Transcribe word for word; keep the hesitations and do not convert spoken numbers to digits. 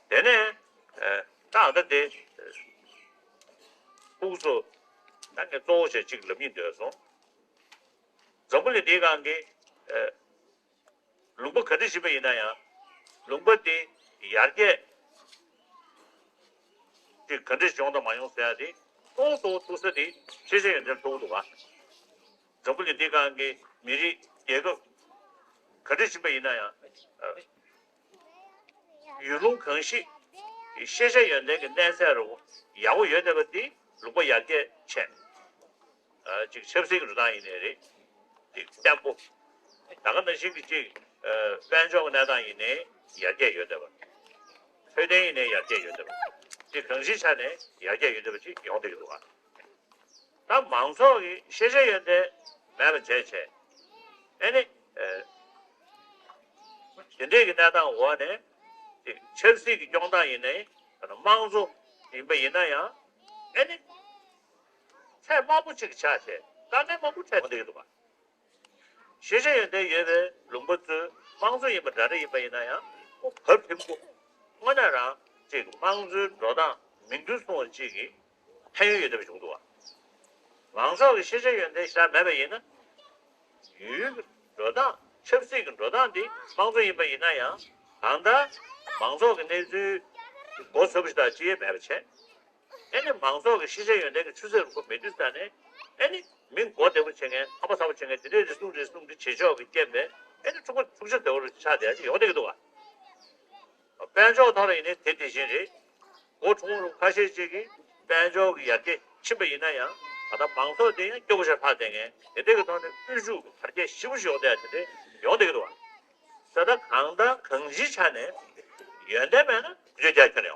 དེ་ནས་ཨ་ད་ལྟ་དེ་ཕུགས་སུ་ད་ངས་གཙོ་བོ་བྱས་གཅིག་ལབ་སྙིང་འདོད་སོང་། འཛམ་བུ་གླིང་འདིའི་སྒང་གི་ཨ་ལུང་པ་ག་འདྲ་ཞིག་པ་ཡིན་ན་ཡང་། ལུང་པ་འདི་ཡར་རྒྱས་ཅིག་ག་འདྲ་ཞིག་ཡོང་དང་མ་ཡོང་ཟེར་ཡ་དེ་ཁོང་ཚོ་ཐུག་ས་དེ་ཤེས་བྱ་ཡོན་ཏན་ཐུག་འདུག་ག་འཛམ་བུ་གླིང་འདིའི་སྒང་གི་མི་རིགས་རྒྱལ་ཁབ་ག་འདྲ་ཞིག་པ་ཡིན་ན་ཡང་། ཡུལ་ལུང་གང་ཞིག་གི་ཤེས་བྱ་ཡོན་ཏན་གྱི་གནས་ཚད་རུ་ཡག་པོ་ཡོད་བསྡད་པ་དེ་ལུང་པ་ཡར་རྒྱས་ཆེ། ཨ་ཅིག་ཆབ་སྲིད་ཀྱི་འགྲོ་སྟངས་ཡིན་ནའི་རེད། ཅིག་བརྟན་པོ། ད་ག་ནང་བཞིན་གྱི་ཅིག་ཨ་དཔལ་འབྱོར་གྱི་གནས་སྟངས་ཡིན་ནའི་ཡར་རྒྱས་ཡོད་བསྡད་པ། འཕྲོད་བསྟེན་ཡིན་ནའི་ཡར་རྒྱས་ཡོད་བསྡད་པ། ཅིག་གང་ཞིག་ཆ་ནས་ཡར་རྒྱས་ཡོད་བསྡད་པ་ཅིག་ཡོང་བསྡད་ཀྱི་འདུག་ག་ད་མང་ཚོགས་ཀྱི་ཤེས་བྱ་ཡོན་ཏན་མེད་པ་བྱས་བྱས། ཨེ་ནི། ཨེ། དེ་འདྲའི་གི་གནས་སྟངས་འོག་ནས། དེ་ཆབ་སྲིད་ཀྱི་སྐྱོང་སྟངས་ཡིན་ནའི། དམངས་གཙོ་ཡིན་པ་ཡིན་ན་ཡང་། ཨེ་ནི། ཚད་དམའ་པོ་ཅིག་ཆགས་བྱས་དཀའ་ངལ་མང་པོ་འཕྲད་བསྡད་ཀྱི་འདུག་ག་ཤེས་བྱ་ཡོན་ཏན་ཡོད་པའི་ལུང་པ་ཚོའི་དམངས་གཙོ་ཡིན་པ་འདྲ་འདྲ་ཡིན་པ་ཡིན་ན་ཡང་། ཁོ་བབ་ཕྲན་བུ་དངོས་གནས་རང་ཅིག་དམངས་གཙོའི་འགྲོ་སྟངས་མིང་དོན་མཚུངས་པ་ཅིག་གི་ཕན་ཡོན་ཡོད་བསྡད་པ་བྱུང་འདུག་ག་མང་ཚོགས་ཀྱི་ཤེས་བྱ་ཡོན་ཏན་ཞེ་དྲག་མེད་པ་ཡིན་ན། ཡུལ་གྱི་འགྲོ་སྟངས་ཆབ་སྲིད་ཀྱི་འགྲོ་སྟངས་འདི་དམངས་གཙོ་ཡིན་པ་ཡིན་ན་ཡང་། གང་ལྟར་མང་ཚོགས་ཀྱི་གནས་ཚུལ་མགོ་ཚོས་པ་ཞིག་དང་ཅི་ཡང་མེད་པ་བྱས། ཨེ་ནི་མང་ཚོགས་ཀྱི་ཤེས་བྱ་ཡོན་ཏན་གྱི་ཆུ་ཚད་རུ་ཁོ་མེད་དུས་ཙ་ནས། ཨེ་ནི་མི་མགོ་བདེ་པོ་བྱེད་མཁན་ཧམ་པ་ཚ་པོ་བྱེད་མཁན་དེ་འདྲས་དེ་གསུང་རེད་གསུང་དེ་བྱེད་ཕྱོགས་ཀྱི་རྐྱེན་པས། ཨེ་ནི་འཁྲུག་པ་འཁྲུག་ཆ་བདེ་བོ་རུ་ཆགས་བསྡད་ཡ་ཅིག་ཡོང་བསྡད་ཀྱི་འདུག་ག་དཔལ་འབྱོར་ཐོག་ལ་ཡིན་ནའི་དེ་དེ་བཞིན་རེད། མགོ་ཁྲུང་རུ་ཁ་ཤས་ཅིག་གིས་དཔལ་འབྱོར་གྱི་ཡར་རྒྱས་ཕྱིན་པ་ཡིན་ན་ཡང་། ད་ལྟ་མང་ཚོགས་དེ་ཡང་སྐྱོ་པོ་ཞིག་ལྷག་བསྡད་མཁན་དེ་འདྲས་ཀྱི་ཐོག་ནས་སྤྲོས་ཤུགས་ཀྱི་དར་རྒྱས་ཞེ་པོ་ཞིག་ཡོང་བསྡད་ཡ་དེ་འདྲས་ཡོང་བསྡད་ཀྱི་འདུག་ག་ད་ལྟ་གང་དང་གང་ཅིའི་ཆ་ནས་ཡོན་ཏན་མེད་ན་བེད་སྤྱོད་རྒྱག་ཁྱོན་ནས་